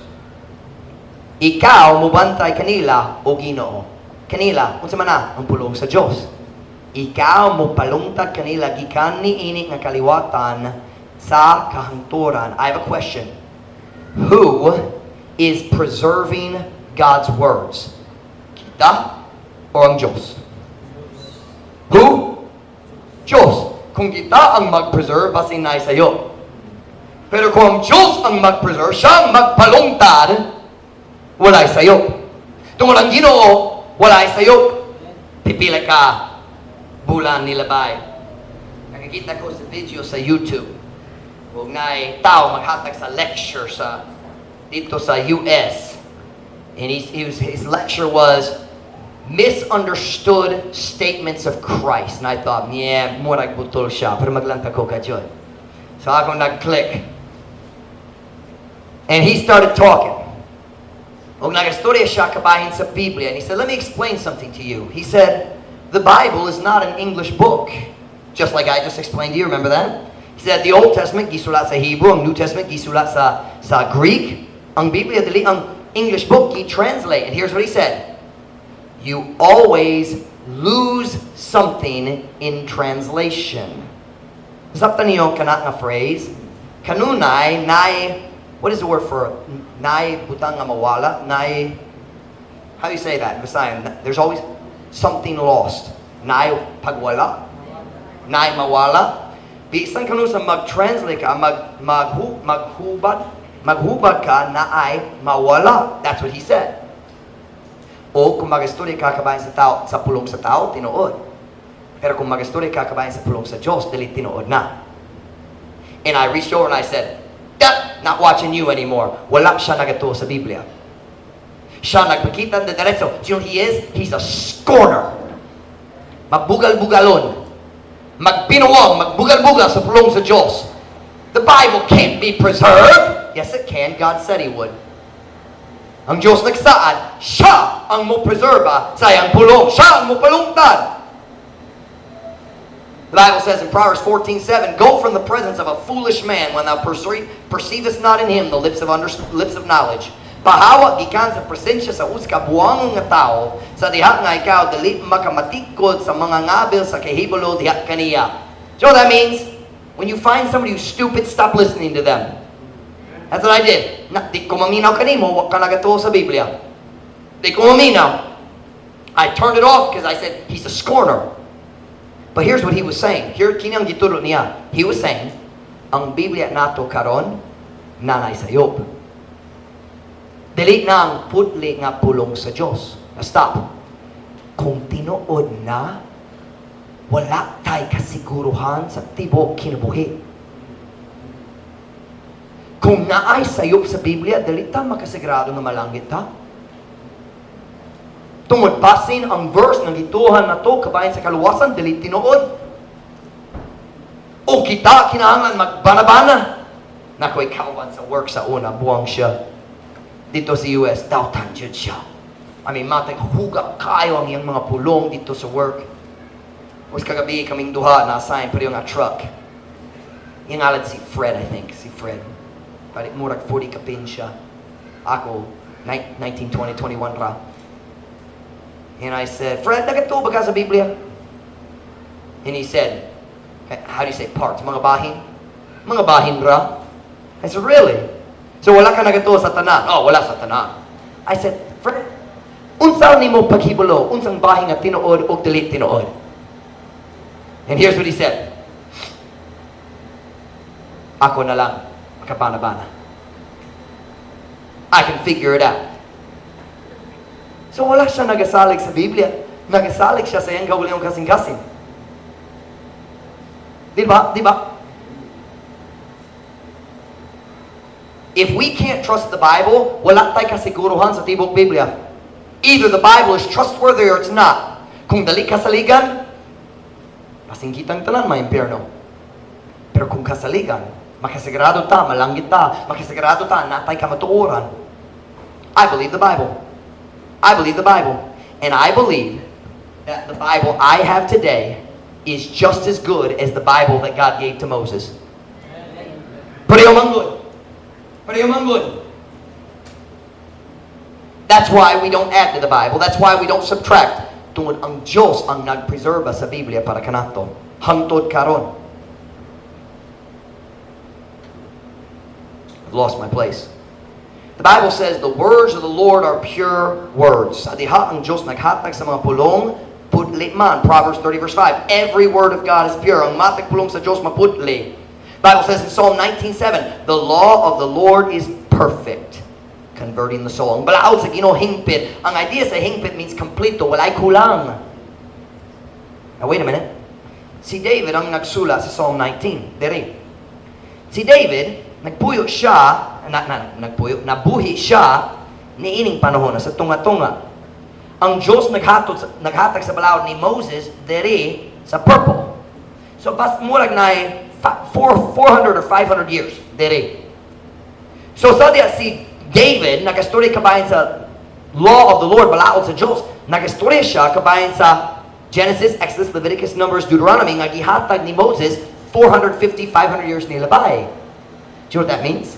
Speaker 1: Ikaw mubantay kanila o Ginoo. Kanila, unsa man na ang pulong sa Dios. Ikaw mo palungtad kanila gikan niini nga kaliwatan sa kahangturan. I have a question. Who is preserving God's words? Kita o ang Diyos? Who? Diyos. Kung kita ang mag-preserve, basin naay sayop. Pero kung ang Diyos ang mag-preserve, siya ang magpalungtad, walay sayop. Tungod ang Ginoo, walay sayop. Pipila ka bulan nilabay, nakakita ko sa video sa YouTube. Ug naay tao maghatag sa lecture sa dito sa US. And his lecture was "Misunderstood Statements of Christ." And I thought, "Yeah, murag butol siya, pero maglanta ko ka dyan." So ako nag-click. And he started talking. Og nagastorya siya kabahin sa Biblia. And he said, "Let me explain something to you." He said, "The Bible is not an English book." Just like I just explained to you, remember that? He said, "The Old Testament gisulat sa Hebrew, ang New Testament gisulat sa Greek. Ang Biblia dili ang English book, gi-translate." And here's what he said. "You always lose something in translation." Nasabtan niyo kana nga phrase? Kanunay, nay, what is the word for nay butang nga mawala? Nay, how do you say that? Visayan, there's always something lost. Nay pagwala? Nay mawala? Bisan kanu sa mag-translate ka, maghubad ka na ay mawala. That's what he said. O kung mag-istorya ka kabahin sa tao, sa pulong sa tao, tinuod. Pero kung mag-istorya ka kabahin sa pulong sa Diyos, dili tinuod na. And I reached over and I said, "That, not watching you anymore." Wala siya nagatuo sa Biblia. Siya nagpakita de diretso. Do you know what he is? He's a scorner. Mabugal-bugalon. Magbinuang, magbugal-bugal sa pulong sa Diyos. "The Bible can't be preserved." Yes, it can. God said He would. Ang Diyos nagsaad, siya ang mo preserve sa iyang pulong. Siya ang mo palungtad. The Bible says in Proverbs 14:7, "Go from the presence of a foolish man when thou perceivest not in him the lips of knowledge." Pahawa gikan sa presensya sa usa ka buangon nga tawo sa diha nga ikaw dili makamatikod sa mga ngabil sa kahibalo diha kaniya. Do you know what that means? When you find somebody who's stupid, stop listening to them. That's what I did. Na, di ko maminaw kanimo, wa ka nagatuo sa Biblia. Di ko maminaw. I turned it off because I said, "He's a scorner." But here's what he was saying. Here, kini ang gituro niya. He was saying, ang Biblia nato karon, naa nay sayop. Dili na ang putli nga pulong sa Diyos. Now stop. Kung tinuod na, Wala tay kasiguruhan sa tibok kinabuhi. Kung naay sayop sa Biblia, dili ta makasigurado nga malangit ta. Tungod basin ang verse nga gituohan nato kabahin sa kaluwasan, dili tinuod. O kita kinahanglan magbanabana. Naa ko'y kauban sa work sa una, buang siya. Didto sa US, dautan jud siya. I mean, matag huga kayo ang iyang mga pulong didto sa work. Was kagabi kaming duha na assign pero yung truck. Iyang ngalan si Fred, I think. Si Fred. Pari, murag 40 kapin siya. Ako, 19, 20, 21 ra. And I said, "Fred, nagatuo ba ka sa Biblia?" And he said, how do you say parts? Mga bahin? Mga bahin ra. I said, "Really? So wala ka nagatuo sa tanan?" "Oh, wala sa tanan." I said, "Fred, unsa nimo paghibalo unsang bahin nga tinuod o dili tinuod?" And here's what he said. "Ako na lang, makabana-bana. I can figure it out." So wala siya nagasalig sa Biblia. Nagasalig siya sa iyang kaugalingong kasing-kasing. Di ba? Di ba? If we can't trust the Bible, wala tay kasiguruhan sa tibok Biblia. Either the Bible is trustworthy or it's not. Kung dili kasaligan, basing kitang tanan maimpyerno. Pero kung kasaligan, makasigurado ta, malangit ta, makasigurado ta, naa tay kamatuoran. I believe the Bible. I believe the Bible. And I believe that the Bible I have today is just as good as the Bible that God gave to Moses. Pareho man good. Pareho man good. That's why we don't add to the Bible. That's why we don't subtract. Tungod ang Diyos ang nagpreserba sa Biblia para kanato. Hangtod karon. I've lost my place. The Bible says the words of the Lord are pure words. Sa diha ang Diyos naghatag sa mga pulong, putli man. Proverbs 30 verse 5. Every word of God is pure. Ang matag pulong sa Diyos maputli. Bible says in Psalm 19:7, "The law of the Lord is perfect, converting the soul." Ang balaod sa Ginoo hingpit. Ang idea sa hingpit means kompleto, walay kulang. Now wait a minute. Si David ang nagsulat sa Psalm 19. Dere. Si David, nagpuyo siya, na, nagpuyo, nabuhi siya niining panahon sa tunga-tunga. Ang Diyos naghatag sa balaod ni Moses dere sa purple. So bas murag na 400 or 500 years dere. So sa diya si David nagastorya kabahin sa law of the Lord, balaod sa Diyos. Nagastorya siya kabahin sa Genesis, Exodus, Leviticus, Numbers, Deuteronomy nga gihatag ni Moses 450, 500 years nilabay. Do you know what that means?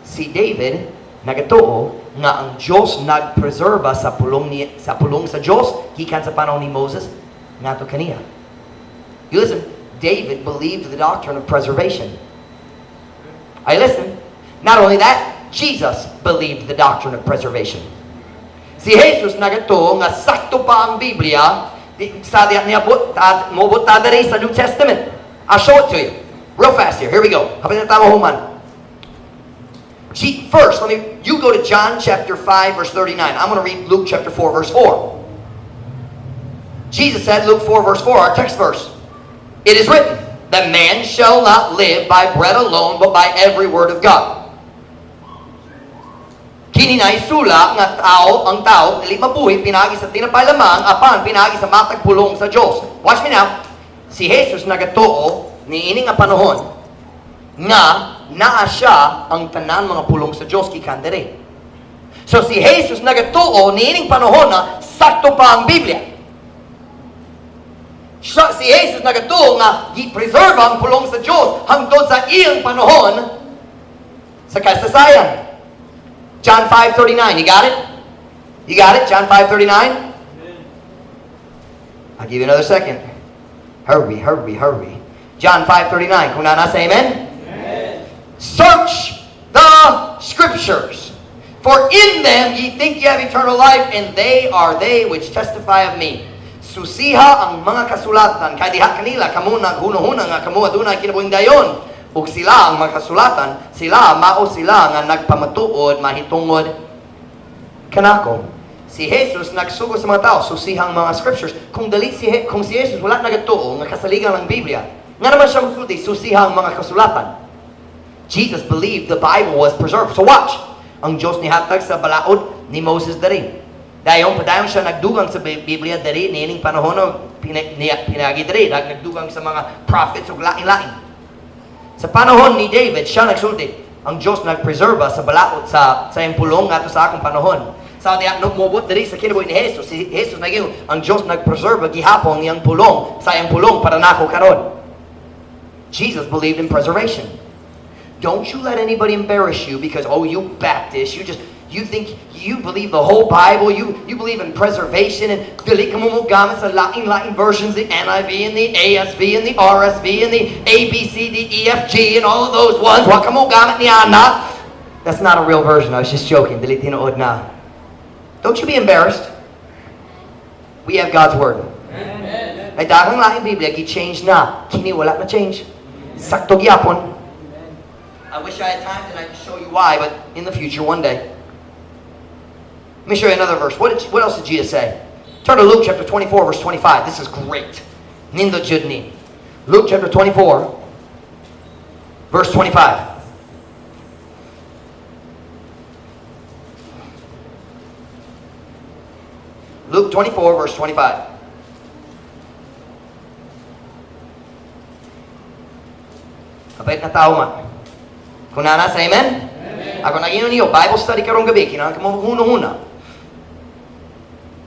Speaker 1: Si David nagatuo nga ang Diyos nagpreserba sa pulong sa Diyos gikan sa panahon ni Moses ngadto kaniya. You listen, David believed the doctrine of preservation. I listen. Not only that, Jesus believed the doctrine of preservation. Si Jesus nagatuo nga sakto pa ang Biblia sa diya niya mobot ta diri sa New Testament. I'll show it to you. Real fast here. Here we go. Hapit na ta mahuman. First, you go to John chapter 5, verse 39. I'm going to read Luke chapter 4, verse 4. Jesus said, Luke 4, verse 4, our text verse, "It is written, that man shall not live by bread alone, but by every word of God." Kini naisulat nga tao, ang tao, dili mabuhi, pinaagi sa tinapay lamang, apan pinaagi sa matag pulong sa Diyos. Watch me now. Si Jesus nagatuo, niini nga panahon, nga naa siya ang tanan mga pulong sa Diyos gikan diri. So si Jesus nagatuo niining panahon na sakto pa ang Biblia. Siya, si Jesus nagatuo nga gi-preserve ang pulong sa Diyos hangtod sa iyang panahon sa kasaysayan. John 5:39, you got it? You got it? John 5:39? I'll give you another second. Hurry, hurry, hurry. John 5:39. Kung naa na, say amen. "Search the scriptures, for in them ye think ye have eternal life, and they are they which testify of me." Susiha ang mga kasulatan, kay diha kanila kamo naghunahuna nga kamo adunay kinabuhing dayon. Ug sila ang mga kasulatan, sila mao sila nga nagpamatuod mahitungod kanako. Si Jesus nagsugo sa mga tao, susihang mga scriptures. Kung si Jesus wala nagatuo nga kasaligan ng Biblia, nga naman siya musulti, susihang mga kasulatan. Jesus believed the Bible was preserved. So watch. Ang Diyos nihatag sa balaod ni Moses diri. Dayon, padayon siya nagdugang sa Biblia diri niining panahon o pinagi diri, nagdugang sa mga prophets ug lain-lain. Sa panahon ni David, siya nagsulti, ang Diyos nagpreserve sa balaod sa iyang pulong ngadto sa akong panahon. Sa diya no mobot diri sa kinabuhi ni Jesus, si Jesus naging ang Diyos nagpreserve gihapon iyang pulong sa iyang pulong para nako karon. Jesus believed in preservation. Don't you let anybody embarrass you because, "Oh, you Baptist, you think you believe the whole Bible, you believe in preservation," and dili ka mo mogamit sa lain-lain versions, the NIV and the ASV and the RSV and the A, B, C, D, E, F, G and all of those ones. Wa ka mo gamit niana. That's not a real version. I was just joking. Dili tinuod na. Don't you be embarrassed. We have God's Word.
Speaker 2: Amen.
Speaker 1: Ay daghang laing Biblia, gi-change na. Kini wala na change. Sakto gyapon. I wish I had time tonight to show you why, but in the future, one day. Let me show you another verse. What else did Jesus say? Turn to Luke chapter 24, verse 25. This is great. Nindot jud ni. Luke chapter 24, verse 25. Luke 24, verse 25. Kapit na tao man. Kung naa na, say amen?
Speaker 2: Amen.
Speaker 1: Ako nag-ingon niyo, Bible study karong gabi, kinahanglan ka mo maghuna-huna.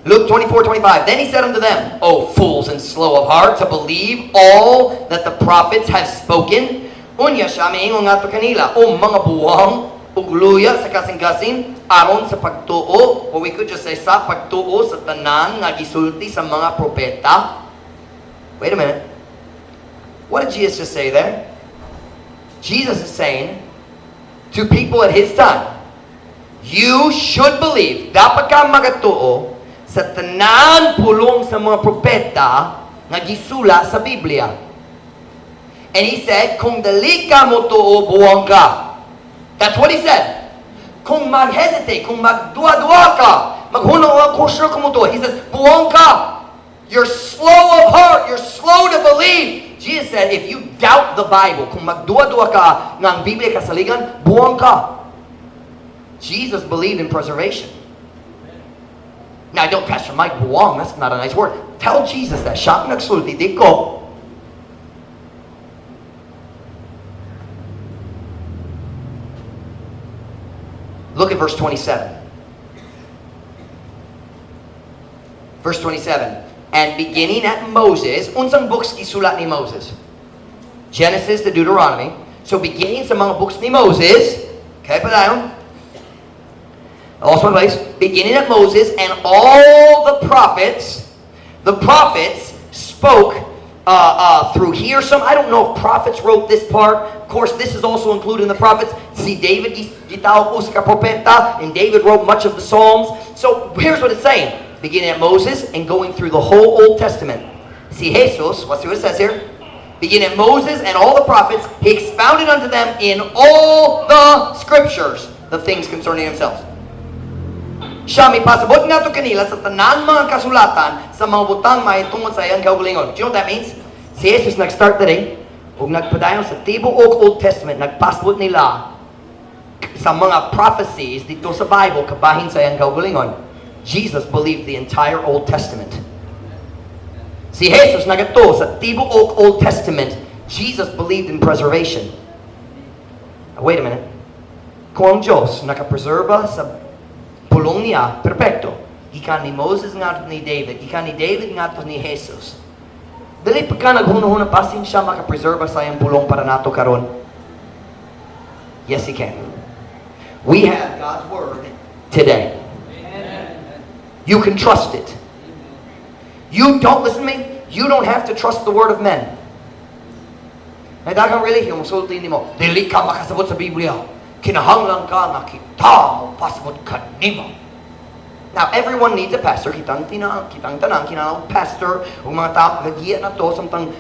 Speaker 1: Luke 24, 25. Then he said unto them, "O fools and slow of heart to believe all that the prophets have spoken." Unya siya miingon ngadto kanila, "O mga buwang, ug luya sa kasing-kasing, aron sa pagtuo," or we could just say sa pagtuo sa tanan nga gisulti sa mga propeta. Wait a minute. What did Jesus just say there? Jesus is saying to people at his time, you should believe, dapat ka magatuo sa tanan pulong sa mga propeta nga gisula sa Biblia. And he said, kung dali ka mo tuo, buwang ka. That's what he said. Kung mag-hesitate, kung magduwa-duwa ka, maghuna ka, sure ka mo tuo. He says, buwang ka. You're slow of heart. You're slow to believe. Jesus said, if you doubt the Bible, kung magduwa-duwa ka nga ang Biblia kasaligan, buwang ka. Jesus believed in preservation. Now, don't, "Pastor Mike, buwang, that's not a nice word." Tell Jesus that. Siya ang nagsulti, di ko. Look at verse 27. Verse 27. And beginning at Moses, unsang books gisulat ni Moses? Genesis to Deuteronomy. So beginning sa mga books ni Moses, okay, padayon. Also in place, beginning at Moses and all the prophets spoke through here. Some, I don't know if prophets wrote this part. Of course, this is also included in the prophets. See, David gitawag usa ka propeta, and David wrote much of the Psalms. So here's what it's saying. Beginning at Moses and going through the whole Old Testament. Si Jesus, let's see what it says here. Beginning at Moses and all the prophets, he expounded unto them in all the scriptures the things concerning himself. Siya mipasabot ngadto kanila sa tanan mga kasulatan sa mga butang mahitungod sa iyang kaugalingon. Do you know what that means? Si Jesus nag-start diri ug nagpadayon sa tibuok Old Testament, nagpasabot nila sa mga prophecies dito sa Bible kabahin sa iyang kaugalingon. Jesus believed the entire Old Testament. Si Jesus nagatuo sa tibuok Old Testament. Jesus believed in preservation. Now, wait a minute. Kung ang Diyos nakapreserba sa pulong niya, perpekto, gikan ni Moses ngadto ni David, gikan ni David ngadto ni Jesus, dili pa ka naghunahuna basin siya makapreserba sa iyang pulong para nato karon? Yes, he can. We have God's Word today. You can trust it. You don't, listen to me, you don't have to trust the word of men. May daghang relihiyon, musulti nimo, dili ka makasabot sa Biblia. Kinahanglan ka nga kita mo pasabot kanimo. Now, everyone needs a pastor. Kitang tanan, kinahanglan pastor, ug mga tao, gagiya na to, samtang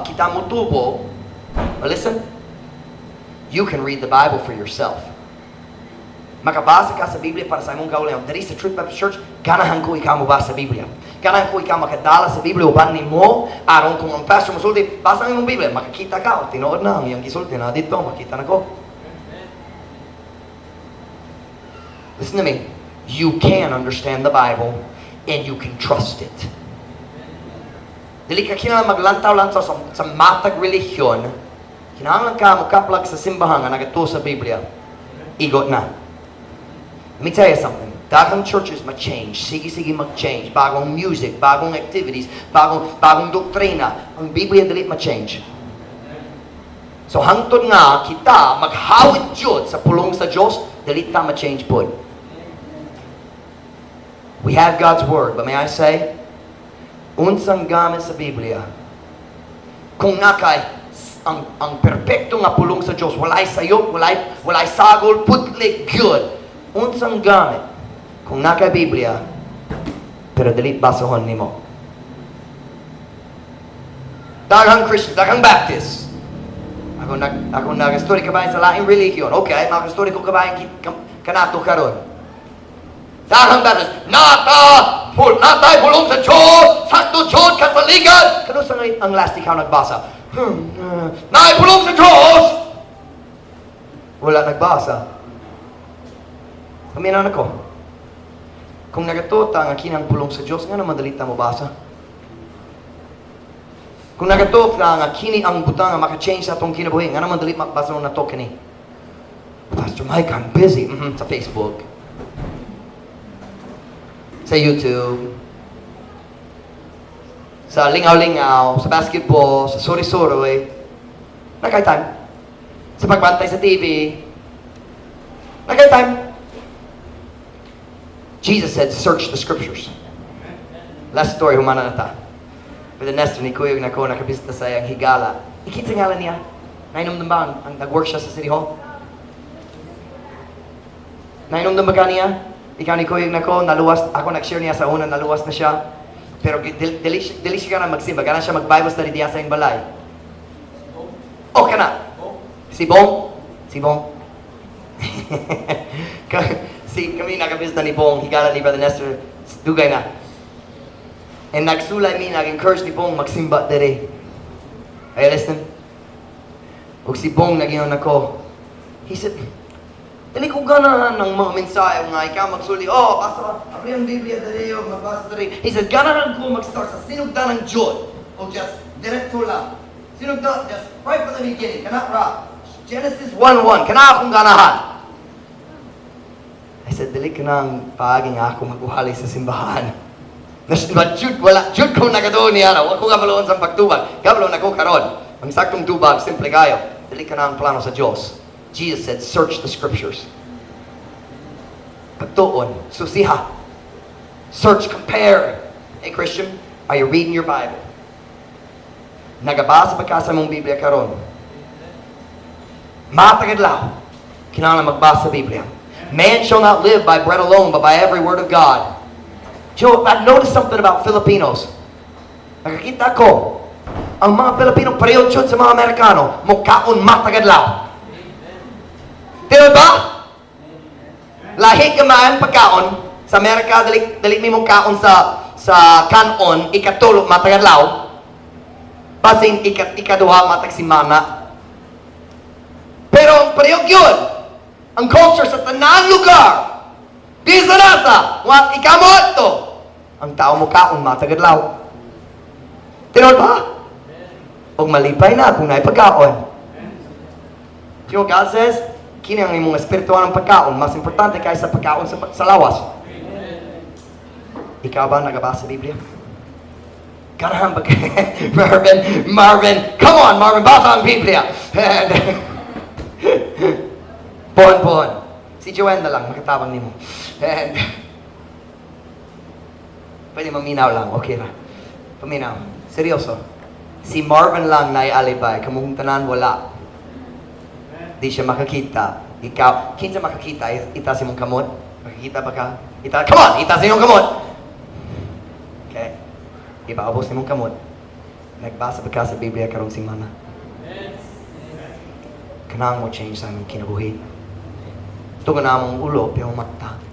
Speaker 1: kita mo tubo. But listen, you can read the Bible for yourself. Makabasa ka sa Biblia para sa imong kaugalingon. Diri sa Truth Baptist Church, ganahan ko ikaw mobasa sa Biblia. Ganahan ko ikaw makadala sa Biblia uban nimo aron kung ang pastor mosulti, "Basa ang imong Biblia," makakita ka, "Oh, tinuod na ang iyang gisulti na dito, makita na ko." Listen to me. You can understand the Bible and you can trust it. Dili ka kinahanglan maglantaw-lantaw sa matag relihiyon. Kinahanglan ka mokaplag sa simbahan nga nagatuo sa Biblia. Igo na. Let me tell you something. Daghang churches ma-change. Sige-sige mag-change. Bagong music, bagong activities, bagong doktrina. Ang Biblia dili ma-change. So hangtod nga kita maghawid jud sa pulong sa Dios, dili ta ma-change pod. We have God's Word, but may I say, unsang gamit sa Biblia kung nakay ang perpekto nga pulong sa Dios, walay sayop, walay sagol, putli good. Unsang gamit kung nakay Biblia pero dili basahon nimo? Daghang Christians, daghang Baptist. Ako nag-story kabahin sa laing religion. Okay, maka-story ko kabahin kanato karon. Daghang Baptist, natay pulong sa Diyos, sakto jud kasaligan. Kano sa ang last ikaw nagbasa? Naay pulong sa Diyos! Wala nagbasa. Paminaw ko. Kung nagatuo ta nga kini ang pulong sa Diyos, ngano man dili ta mobasa? Kung nagatuo ka nga kini ang butang nga maka-change sa atong kinabuhi, ngano man dili mabasa nato kini? "Pastor Mike, I'm busy." Sa Facebook. Sa YouTube. Sa lingaw-lingaw, sa basketball, sa suri-suroy. Naa kay time. Sa pagbantay sa TV. Naa kay time. Jesus said, "Search the scriptures." Last story, humana na ta. Brother Nestor, nikuyog nako, nakabisita sa iyang higala. Kinsa ngalan niya? Nainom ba ang nag-work siya sa City Hall? Nainom ba ka niya? Ikaw nikuyog nako, naluwas, ako nag-share niya sa una, naluwas na siya. Pero dili siya na magsimba, gana siya mag-Bible study diya sa iyang balay. Okay na. Si Bong? Si Bong? Si kami nakabisita ni Bong, higala ni Brother Nestor, dugay na. And nagsulay mi, nag-encourage ni Bong magsimba dere. Hey, listen. Ug si Bong nag-ingon nako. He said, "Dili ko ganahan ng mga mensahe nga ikaw magsulti, 'Oh, basta abri ang Biblia dere o magbasa dere.'" He said, "Ganahan ko mag-start sa sinugdanan jud. O just diretso lang. Sinugdan, just right from the beginning. Kana ra. Genesis 1:1. Kana akong ganahan." I said, "Dili ka nang paagi nga ako magwali sa simbahan." But jud, wala, jud ko nagatuo niya na. Wa ko kabalo sa pagtubag. Kabalo na ko karon. Ang saktong tubag, simple kayo. Dili ka na ang plano sa Diyos. Jesus said, "Search the scriptures." Pagtuon, susiha. Search, compare. Hey Christian, are you reading your Bible? Nagabasa ba ka sa imong Biblia karon? Matag adlaw, kinahanglan magbasa sa Biblia. Man shall not live by bread alone, but by every word of God. Joe, I noticed something about Filipinos. Nakakita ko, ang mga Pilipino pareho jud sa mga Amerikano, mukaon matag adlaw. Di ba? Lahi ka man pagkaon, sa Amerika, dali mi mokaon sa kanon, ikatulo matag adlaw. Basin ikaduha matag simana. Pero ang pareho gyud. Ang culture sa tanang lugar. Bisa nasa, wat ikamot to. Ang tao mokaon matag adlaw. Tinuod ba? Og malipay na kung naay pagkaon. Do you know what God says? Kini ang imong espiritual ng pagkaon, mas importante kaysa pagkaon sa lawas. Ikaw ba nagabasa sa Biblia? Ganahan ba? Marvin, Marvin, come on Marvin, basa ang Biblia. Bon, bon. Si Joanne na lang, makatabang nimo. And, pwede maminaw lang, okay ra. Paminaw. Seryoso. Si Marvin lang na alibay, kamong tanan wala. Di siya makakita. Ikaw, kinsa makakita, itaas imong kamot. Makakita ba ka? Come on, itaas imong kamot. Okay. Ipaubos imong kamot. Nagbasa ba ka sa Biblia karong simana? Kanang mo change sa imong kinabuhi. Tungod na among ulo, pero mata.